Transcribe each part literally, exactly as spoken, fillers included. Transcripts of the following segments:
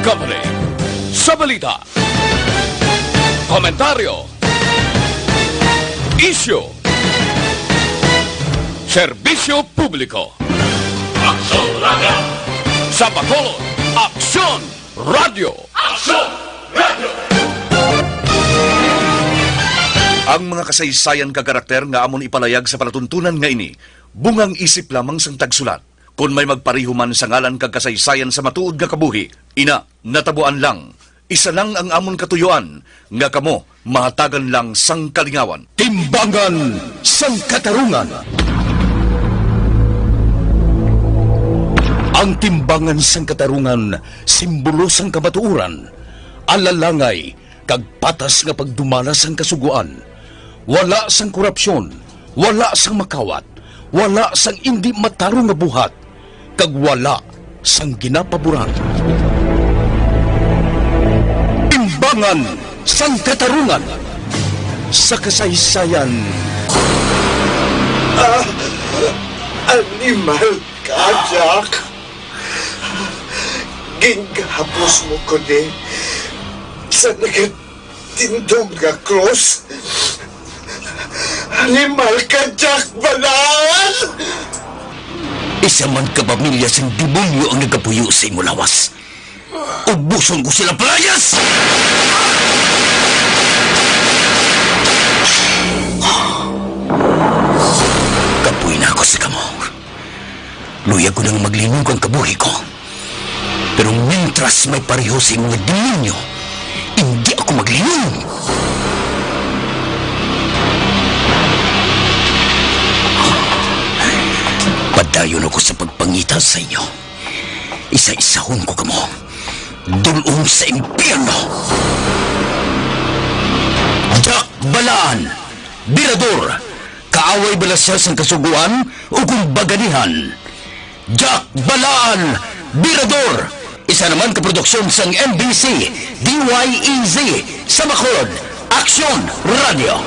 Company. Sa balita, komentaryo, isyu, serbisyo publiko. Aksyon Radio! Sa Bacolod, Aksyon Radio! Aksyon Radio! Ang mga kasaysayan kag karakter nga amon ipalayag sa palatuntunan nga ini, bungang isip lamang sang tagsulat. Kon may magpareho man sa ngalan kag kasaysayan sa matuod nga kabuhi, ina, natabuan lang. Isa lang ang amon katuyoan, nga kamo mahatagan lang sang kalingawan. Timbangan sang Katarungan. Ang timbangan sang katarungan, simbolo sang kamatuoran, alalangay, kag patas nga pagdumala sang Kasugoan. Wala sang korupsyon, wala sang makawat, wala sang indi matarong nga buhat, kag wala sang ginapaboran. Timbangan sang Katarungan sa kasaysayan. Ah, animal ka, Jack. Gingahapos mo ko ni sa naga- tindog nga krus. Animal ka, Jack Balaan! Isa man ka pamilya sang demonyo ang nagapuyo sa imo lawas. Ubuson ko sila, palayas! Kapoy na ako sa kamo. Luyag ko nang maglinog ang kabuhi ko. Pero mintras may pareho sa imo nga demonyo, indi ako maglinog. Padayon ako sa pagpangita sa inyo. Isa-isahon ko kamo. Dul-ong sa impyerno. Jack Balaan, Birador, kaaway bala sia sang Kasugoan o kung baganihan? Jack Balaan, Birador, isa naman ka produksyon sang M B C, D Y E Z, sa Bacolod, Aksyon Radio.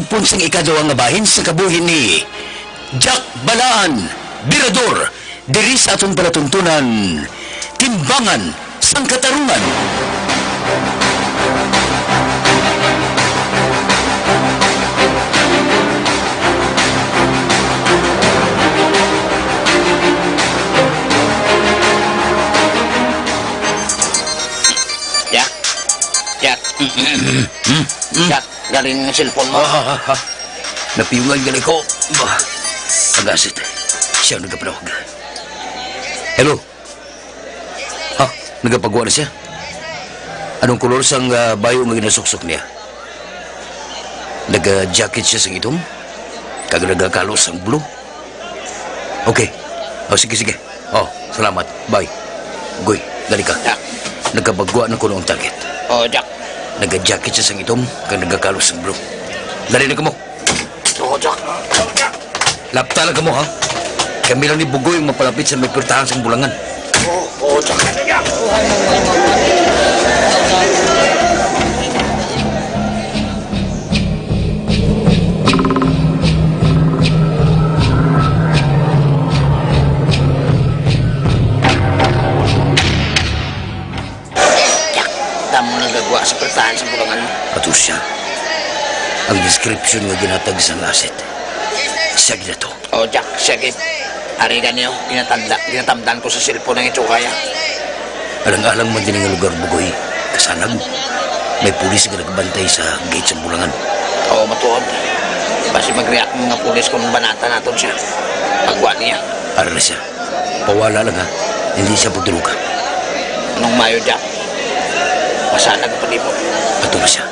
Pun sang ikaduha nga bahin sa kabuhi ni Jack Balaan, Birador, diri sa aton palatuntunan, Timbangan sang Katarungan. Yak. Yak. Yak. Galing ang cellphone mo. Ah, ah, ah, ah. Napiyungan gali ko. Bah. Pagasit. Siya ang nagapanawag. Hello. Ha? Nagapagwa na siya? Anong kolor sang, ah, bayo nga ginasuksok niya? Naga-jacket siya sang itom? Kag nagakalo sang blue? Okay. Oh, sige, sige. Oh, salamat. Bye. Goy, dali ka. Jack. Nagapagwa na kuno ang target. Oh, Jack. Naga-jacket siya sang itom, kag nagakalo sang blue. Dali na kamo. Oo, Jack. Lapta lang kamo, ha? Kami lang ni Bugoy ang mapalapit sa may pwertahan sang bulangan. Oo, oo, Jack. Jack, damo nagagwa sa pwertahan sa bulangan. Ato siya. Ang description nga ginatag sang asset. Siya gid ato. O, Jack, siya gid. Ari gani, o, ginatanda, ginatamdan ko sa cellphone ang itsura niya. Alang-alang man diri nga lugar, Bugoy. Kasanag, may pulis nga nagbantay sa gate sa bulangan. Oo, matuod. Basi mag-react ang mga pulis kung banatan naton siya. Pagwa niya. Ara na siya. Pawala lang, ha. Hindi siya pagdulugan. Anong mayo, Jack? Masanag ang palibot. Ato na siya.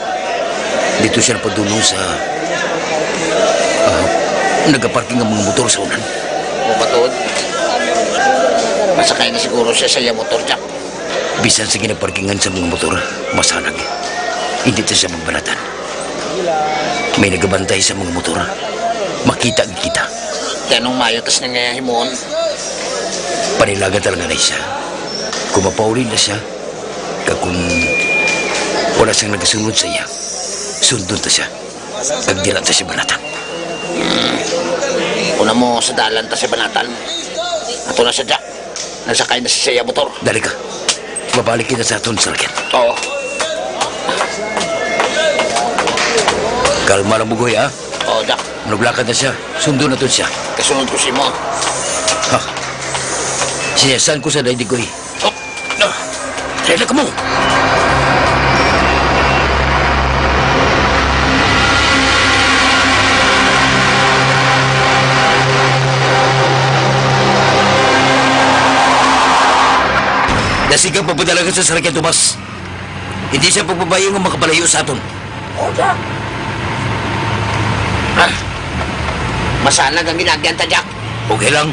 Dito siya napadulong sa, ah, nagaparking ang mga motor sa unan. O, matuod. Masakay na siguro siya sa iya motor, Jack. Bisan sa ginaparkingan sa mga motor, masanag. Hindi ta siya magbanatan. May nagabantay sa mga motor. Makita gid kita. Kay anong mayo tas na nga himuon? Panilagan talaga na siya. Kung mapauli na siya, kag kung wala siyang nagasunod sa iya, sundon ta siya. Kag dira ta siya banatan. Kung amo sa dalan ta siya banatan, ato na siya, Jack. Nagsakay na siya sa iya motor. Dali ka. Mabalik kita sa aton salakyan. Oo. Kalma lang, Bugoy, ha? Oo, Jack. Manuglakad na siya. Sundon naton siya. Kasunod ko sa imo. Ha? Siya, saan ko sa daydig ko, eh? Oh, na. Kaya na kamo. Dasigang pagpadala ka sa salakyan, Tomas. Hindi siya pagbabayi nga makapalayo sa aton. O, Jack. Ah, masanag ang ginagyan ta, Jack. Okay lang.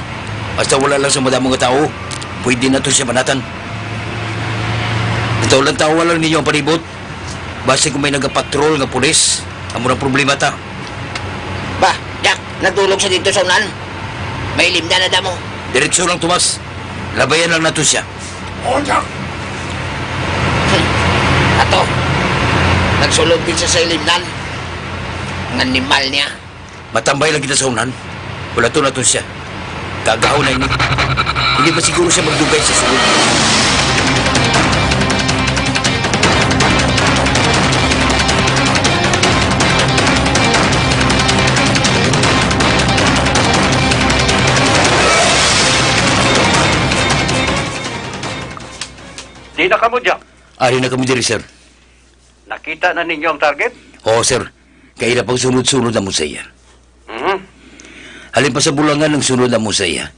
Basta wala lang sa madamo nga tao, pwede na to siya banatan. Ito lang, tawa lang ninyo ang palibot. Basi kung may nagapatrol nga pulis, amo nang problema ta. Ba, Jack, nagdulog sa dito sa unan. May limda na damo. Diretso lang, Tomas. Labayan lang nato siya. O, Jack. Hmm. Ato. Nagsulod din siya sa ilimnan. Ang animal niya. Matambay lang kita sa unan. Wala to nato siya. Kagahon na ini. Hindi pa siguro siya magdugay sa sulod. Di na kamo, Jack. Ari na kami diri, sir. Nakita na ninyo ang target? Oo, sir. Kay ila pang sunod-sunod na mo sa iya. Mhm. Halin pa sa bulangan ang sunod na mo sa iya.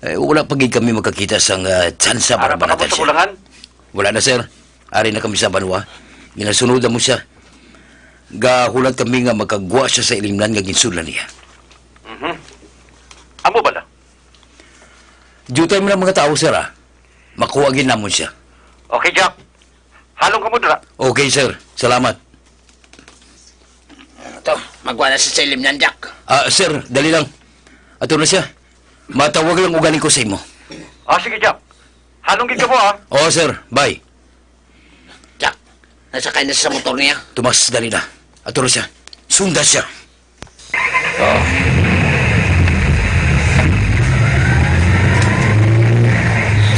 Eh, wala pa gid kami makakita sang, ah, tsansa para banatan siya. Ara pa kamo sa bulangan? Wala na, sir. Ari na kami sa banwa. Ginasunod na mo siya. Gahulat kami nga makagwa siya sa ilimnan nga ginsudlan niya. Mhm. Amo bala? Diyutay mo na mga tao, sir, ah. Makuha gid namon siya. Okay, Jack. Halong kamo dira. Okay, sir. Salamat. Ito, magwa na siya sa ilimnan, Jack. Ah, sir, dali lang. Ato na siya. Matawag lang ugaling ko sa imo. Ah, sige, Jack. Halong gid kamo, ah. Oo, sir. Bye. Jack, nasakay na siya sa motor niya. Tomas, dali na. Ato na siya. Sunda siya.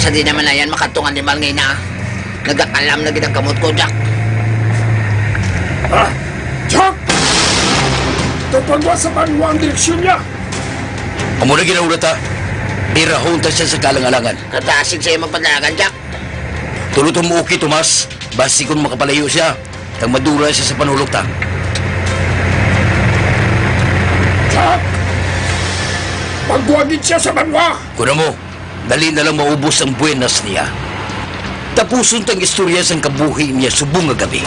Sa di naman na yan makadto nga animal nga ina. Nagakalam na gid ang kamot ko, Jack. Ah! Jack! Tupagwa sa banwa ang direksyon niya! Amo na ginahulat, ha. Irahon ta siya sa kalang-alangan. Kadasig sa iya magpadalagan, Jack. Tulo to mo, okay, Tomas. Basi kung makapalayo siya, kag madula siya sa panulok ta. Jack! Magwagid siya sa banwa! Kuna mo, dali na lang maubos ang buenas niya. Tapuson tang istorya sang kabuhi niya subong nga gabi.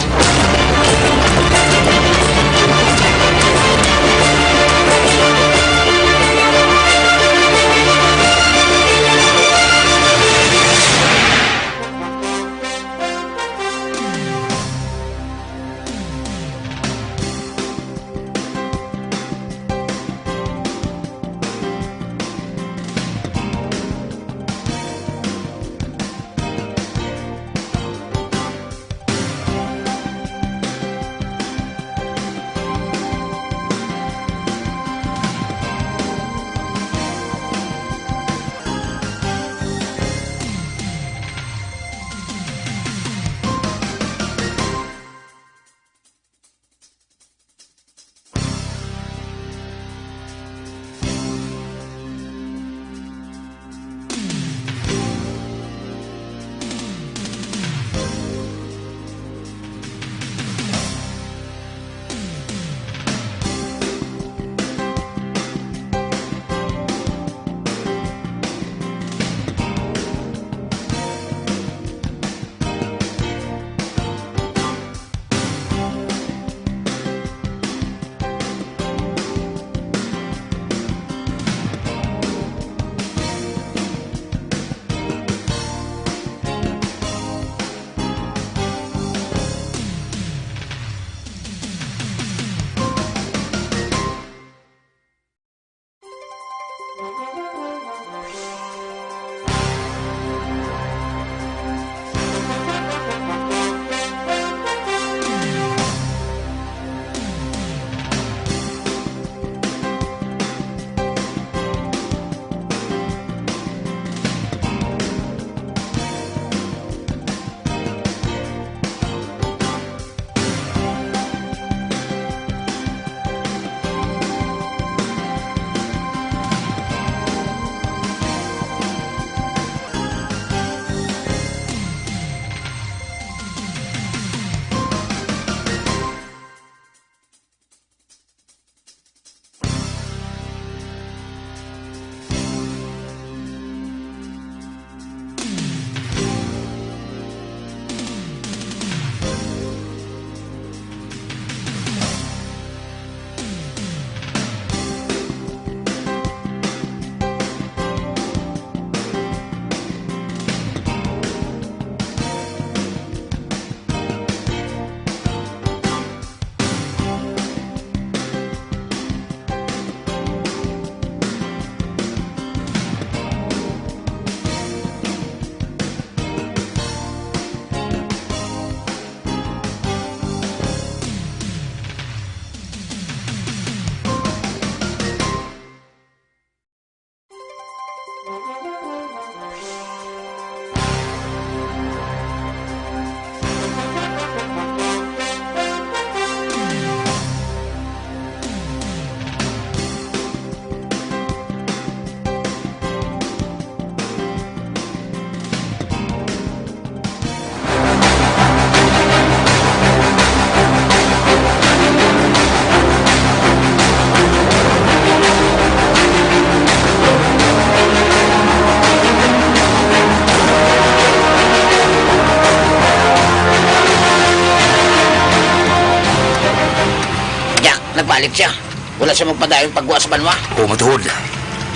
Jack, nagbalik siya. Wala siya magpadayon pagwa sa banwa. O, matuod.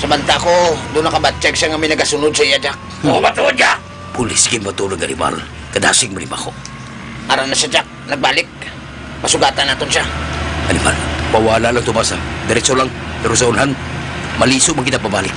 Sa banta ko, doon nakabatyag siya nga may nagasunod sa iya, Jack. Hmm. O, matuod, Jack! Pulis gid matulog animal. Kadasig malimaho. Ara na siya, Jack. Nagbalik. Masugatan naton siya. Animal, pawala lang, Tomas, ha. Diretso lang. Pero sa unhan, maliso man kita pabalik.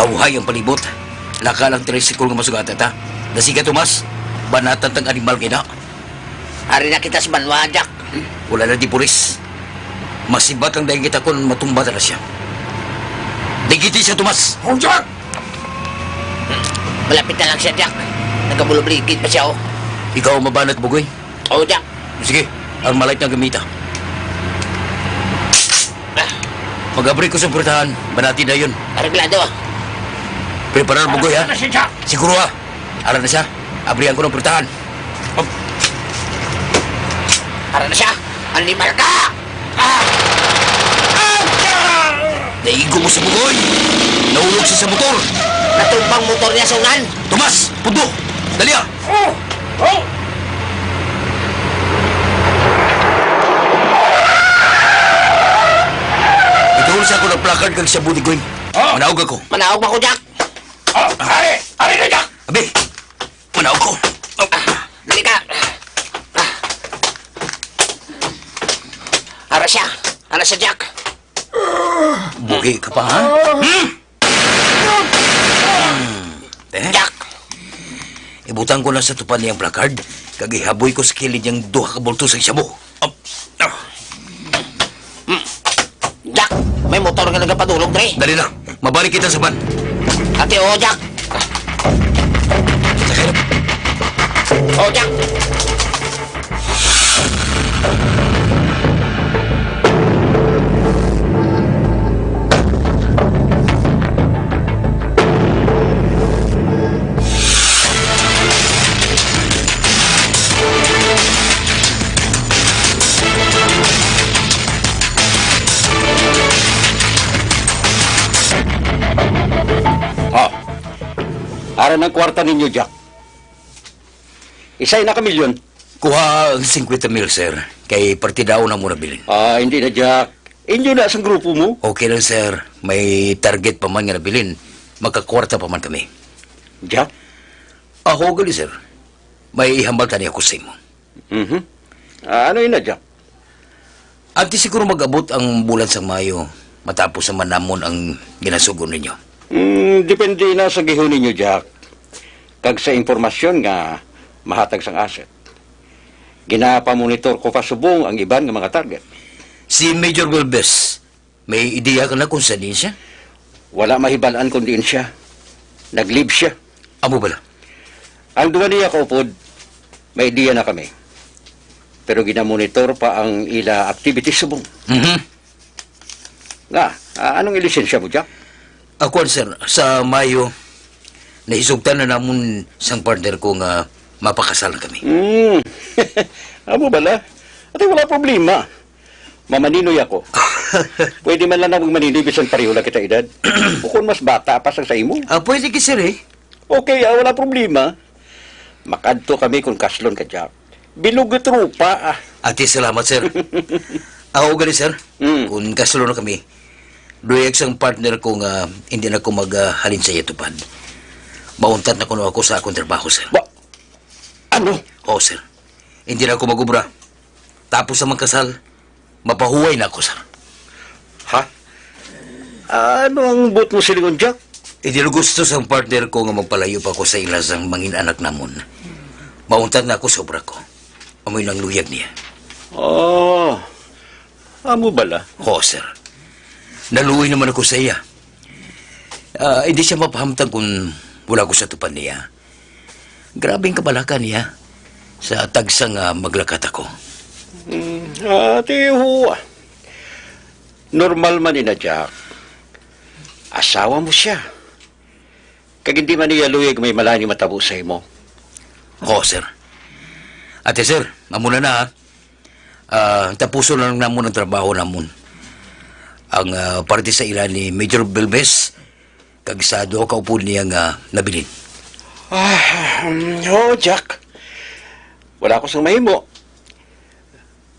Uhay ang palibot. Laka lang tricycle nga masugata ta. Dali ka, Tomas. Banatan tang animal kina. Ari na kita sa banwa, Jack. Wala na di pulis. Masibat lang dahil kita kung matumba na siya. Digiti siya, Tomas. Oh, Jack! Malapit na lang siya, Jack. Nagkabuloblikid pa siya, oh. Ikaw ang mabanat, Bugoy. Oh, Jack. Sige, ang malay na gamita. Mag-abri ko sa portahan, banati na yun. Areglado, ah. Preparar, Bugoy, ha? Ano si Jack? Siguro, ha? Ara na siya. Abrihan ko ng portahan. Ara na siya. Animal ka! Ah! Ah! Naigo mo sa Bugoy! Naulog siya sa motor! Natumbang motor niya sa unan! Tomas! Pundo! Dali, ah! Oh! Oh! Ito sa ako ng placard kag shabu ni Goy. Oh! Manaog ako. Manaog ba ko, Jack? Oh, ari! Ari na, Jack! Abi! Manaog ko. Oh. Ah, dali ka. Ah. Ara siya. Ara siya, Jack. Buhi ka pa, ha? Hmm? Hmm. Eh? Jack. Ibutang ko na sa tupad niyang placard, kag ihaboy ko sa kilid niyang duha ka bulto sa shabu. Up. Ah. Mm. Jack, may motor nga nagapadulog, dre. Dali na. Mabalik kita sa van. Ate, oo, Jack. Sakay na. Oo, Jack. Ah, ara ng kwarta ninyo, Jack. Isay na ka milyon. Kuha ang singkwenta mil, sir. Kay partidaon na mo nabilin. Ah, hindi na, Jack. Inyo na sang grupo mo. Okay lang, sir. May target pa man nga nabilin. Makakwarta pa man kami. Jack? Ako gali, sir. May ihambal tani ako sa imo. Mhm. Ah, ano ina, Jack? Antes siguro mag-abot ang bulan sang Mayo, matapos naman namon ang ginasugo ninyo. Mm, depende na sa gihon ninyo, Jack. Kag sa impormasyon nga mahatag sang asset. Ginapamonitor ko pa subong ang iban nga mga target. Si Major Wilbes, may ideya ka na kung saan siya? Wala mahibal-an kung diin siya. Nag-leave siya. Amo bala? Ang duha niya kaupod, may ideya na kami. Pero ginamonitor pa ang ila activities subong. Mhm. Nga, ah, anong ilisensya mo, Jack? Ako, sir, sa Mayo, nahisugtan na namon sang partner ko nga mapakasal na kami. Hmm. Amo bala? Ate, wala problema. Mamaninoy ako. Pwede man lang na magmaninoy bisan pareho lang kita edad. Bukon mas bata pa sang sa imo. Ah, pwede ki, sir, eh. Okay, ah, wala problema. Makadto kami kung kaslon ka, Jack. Bilog nga tropa, ah. Ate, salamat, sir. Ako gali, sir. Mm. Kung kaslon na kami, luyag sang partner ko nga hindi na ko maghalin sa iya tupad. Mauntat na kuno ako sa akong trabaho, sir. Ba-, ano? Oo, sir. Hindi na ako mag-ubra. Tapos sa magkasal, mapahuway na ako, sir. Ha? Ano ang buot mo silingon, Jack? Hindi na gusto sang partner ko nga magpalayo pa ako sa ila sang mangin-anak namon. Mauntat na ako sa obra ko. Amoy nang luyag niya. Oh, amo bala? Oo, sir. Naluoy naman ako sa iya. Ah, hindi siya mapahamtang kung wala ko sa tupad niya. Grabe ang kabalaka niya sa tagsa nga maglakat ako. Mm, ati, huwa. Normal man ina, Jack. Asawa mo siya. Kag hindi man niya luyag may malain nga matabo sa imo. Oo, sir. Ate, sir, amo na na, ha. Ah, tapuson na lang namon ang trabaho namon. Ang, ah, parte sa ila ni Major Belbes, kag sa duha ka upod niya nga nabilin. Ah, um, oo, Jack. Wala ko sang mahimo.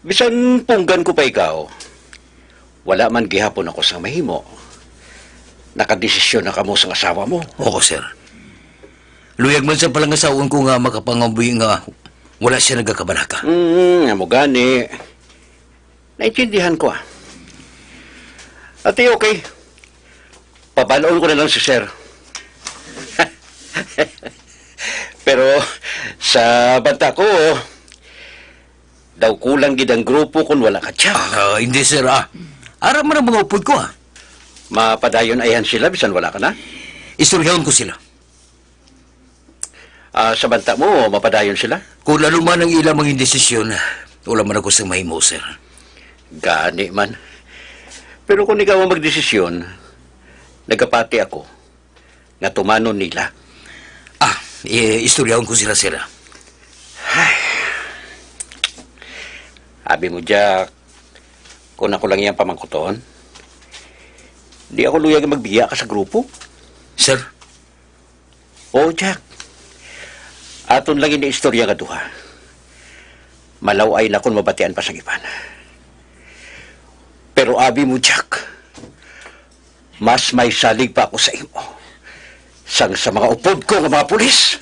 Bisan punggan ko pa ikaw, wala man gihapon ako sang mahimo. Nakadesisyon na kamo sang asawa mo. Oo, sir. Luyag man sa palangasaon ko nga makapangabuhi nga wala siya nagakabalaka. Mm, amo gani. Naintindihan ko, ah. Ati, okay. Pabalon ko na lang si Sir. Pero sa banta ko, daw kulang gid ang grupo kung wala ka, Jack. Ah, hindi, sir, ah. Ara man ang mga upod ko, ah. Mapadayon ayhan sila bisan wala ka na? Istoryahon ko sila. Ah, sa banta mo, mapadayon sila? Kung ano man ang ila mga desisyon, wala man ako sa mahimo, sir. Gani man. Pero kung ikaw ang magdesisyon, nagapati ako nga tumanon nila. Ah, i-, istoryahon ko sila, sir. Ay. Abi mo, Jack, kung ako lang iyang pamangkuton, di ako luyag magbiya ka sa grupo. Sir? Oo, Jack. Aton lang ini istorya nga duha. Malaw-ay na kung mabatian pa sang iban. Pero abi mo, Jack, mas may salig pa ako sa imo sang sa mga upod ko nga mga pulis.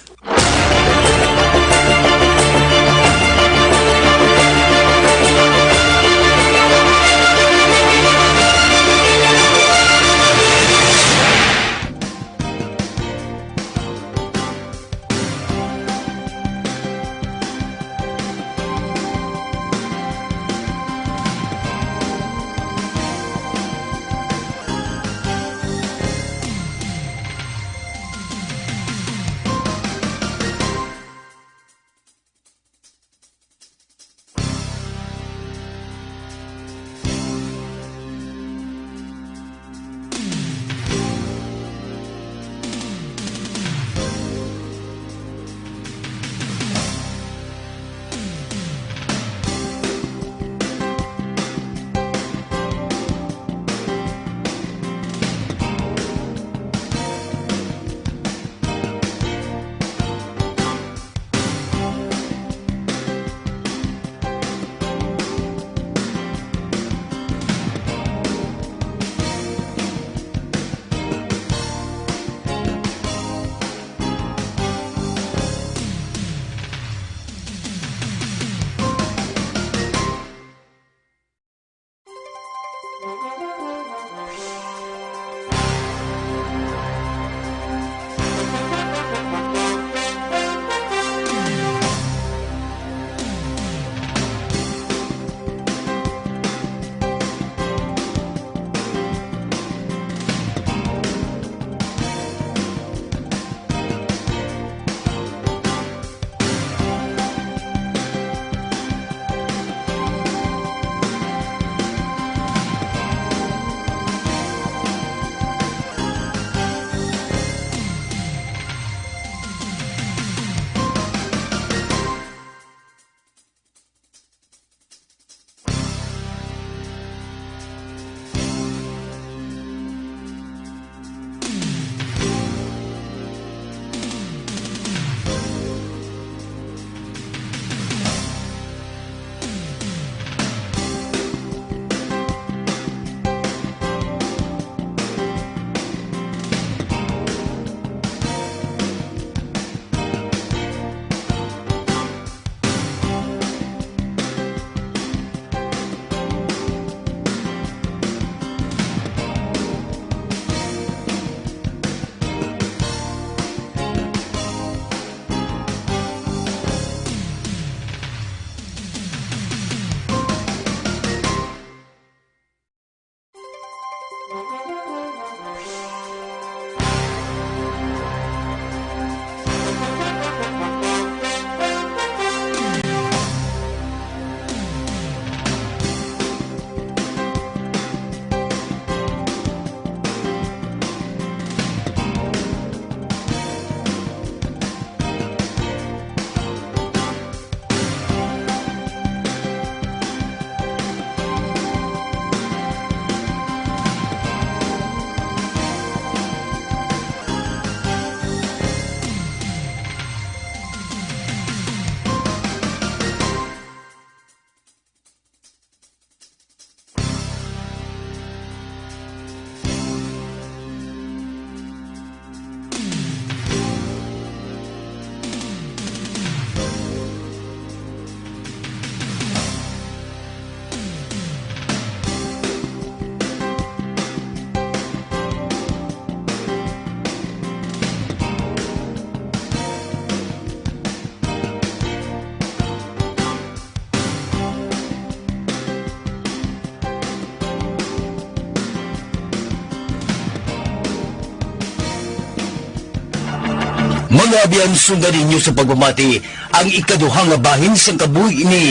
Mga abyan, sundan ninyo sa pagpamati ang ikaduha nga bahin sang kabuhi ni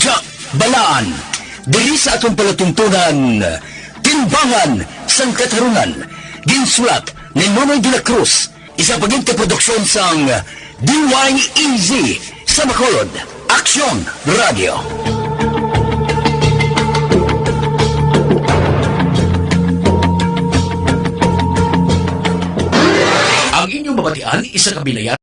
Jack Balaan diri sa aton palatuntunan, Timbangan sang Katarungan. Ginsulat ni Nonoy de la Cruz, isa pa gid ka produksyon sang D Y E Z sa Bacolod, Aksyon Radio. Ang inyong mabatian, isa ka bilayan